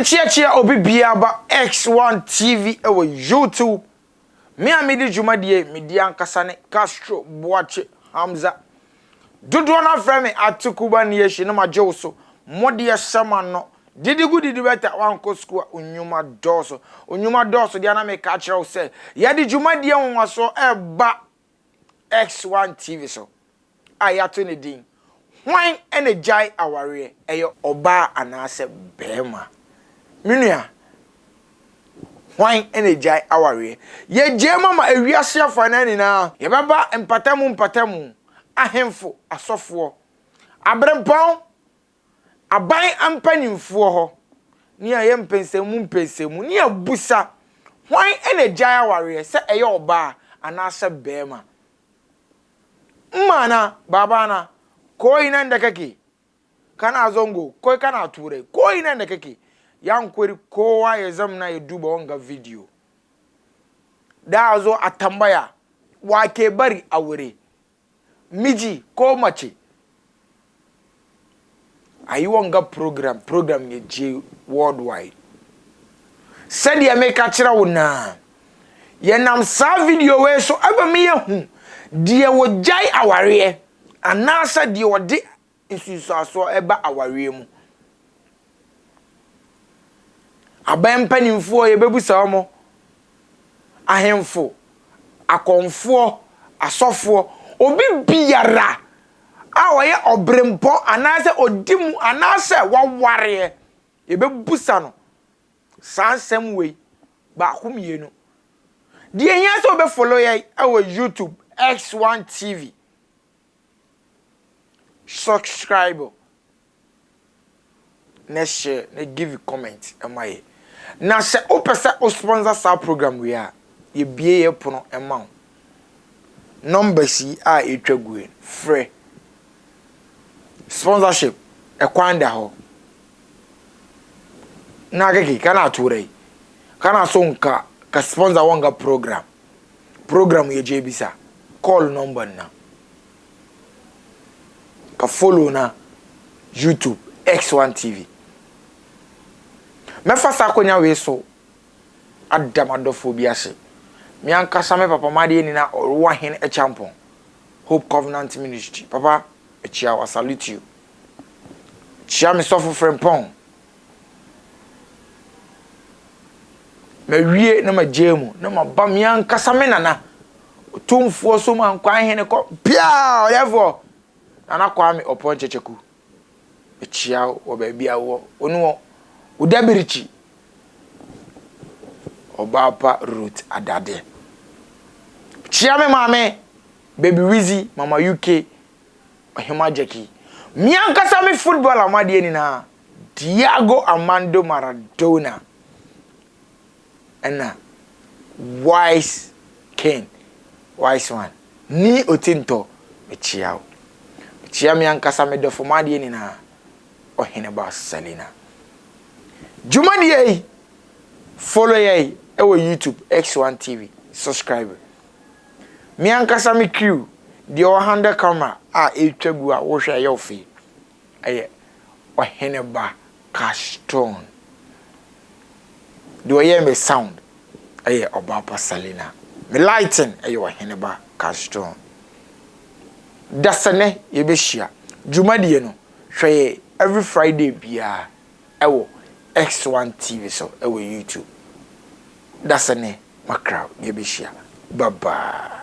Mekyeakyea obi biara ba X1 TV wɔ YouTube. Me a medi dwumadie medi ankasa ne Castro Boakye Hamza. Dodoɔ no afrɛ me Atukuba Nieshi na magye wo so. Mo deɛ hyɛ m'ano. Didi gu didi bɛta wankɔ sukuu a onyuma dɔɔso. Onyuma dɔɔso deɛ na meka akyerɛ wo sɛ yɛde dwumadie nwonwasoɔ ɛreba X1 TV so a yɛato ne din Hwan na Egyae Awareɛ? Ɛyɛ Ɔbaa Anaasɛ Barima? Me nua, hwan na egyae awareɛ? Yɛgyae mu ama ewiase afanan nyinaa. Yɛbɛba mpatamu mpatamu, ahemfo, asɔfoɔ, aberempɔn, aban mpanimfoɔ hɔ, ne yɛayɛ mpɛnsɛnmu mpɛnsɛnmu, ne yɛabusa, hwan na egyae awareɛ, sɛ ɛyɛ ɔbaa anaasɛ barima? Mma na, baba na, ko ina nda kake, kana zongo, ko kana turai, ko ina nda kake, yankwari kowa ya zamna ya duba wanga video. Da a zo a tambaya wa ke bari aure, miji ko mace? A yi wanga program, program ya je worldwide. Sɛdeɛ meka kyerɛ wo naa, yɛnam saa video wei so ɛbɛma yɛahu deɛ wɔgyae awareɛ anaasɛ deɛ ɔde nsunsuansoɔ ɛba awareɛ mu. Aban mpanimfoɔ yɛbɛbusa wɔn, ahemfo, akɔmfoɔ, asɔfoɔ, obi biara a ɔyɛ ɔberempɔn anaasɛ ɔdi mu anaasɛ wawareɛ, yɛbɛbusa no saa nsɛm wei baako mmienu. Deɛ ehia sɛ wobɛfollow yɛn wɔ YouTube X1 TV. Subscribe na share na give comment ma yɛ. Na sɛ wopɛ sɛ wo sponsor saa program wei a, yɛbue yɛ pono ma wo. Numbers yi a ɛtwa gu yi, frɛ. Sponsorship, ɛkwan da hɔ. Na keke kana turai. Kana so ka ka sponsor wanga program. Program ya je bisa. Call number na. Ka follow na YouTube X1 TV. Mɛfa saa akonnwa wei so ada m'adɔfoɔ bi ase. Me ankasa me papa m'adeɛ nyinaa ɔwɔ ahene Akyampɔn Hope Covenant Ministry. Papa, akyia wo, I salute you. Kyia me sɔfo Frimpong. Mawie na magyaa mu na maba me ankasa me nana Otumfoɔ Somankwa hene kɔ piaa ɔyɛfoɔ Nana Kwame Ɔpɔn Kyekyeku. Mekyia wo wɔ baabi a wowɔ. Wo ne wo dabirikyi Ɔbaapa Ruth Adade. Kyia me maame Baby Wizzy Mama UK Ɔhema Jackie. Me ankasa me football amadeɛ nyinaa Diago Armando Maradona ɛna Wise King, Wise One, Nii Otintɔ, mekyea wo. Mekyea me ankasa me dɔfo m'adeɛ nyinaa, Ɔheneba Selina. Dwumadie yi, follow yɛn ɛwɔ YouTube, X1 TV, subscribe. Me ankasa me crew, deɛ ɔhandle camera a ɛretwa gu a wohwɛ ɛyɛ wo fɛ ɛyɛ Ɔheneba Cashton. Deɛ ɔyɛɛ me sound ɛyɛ Ɔbaapa Salina. Me lighting ɛyɛ Ɔheneba Cashton. Dasɛnɛ yɛbɛhyia. Dwumadie no, hwɛ yɛ every Friday biara ɛwɔ X1 TV so ɛwɔ YouTube. Dasɛnɛ makra yɛbɛhyia. Bye bye.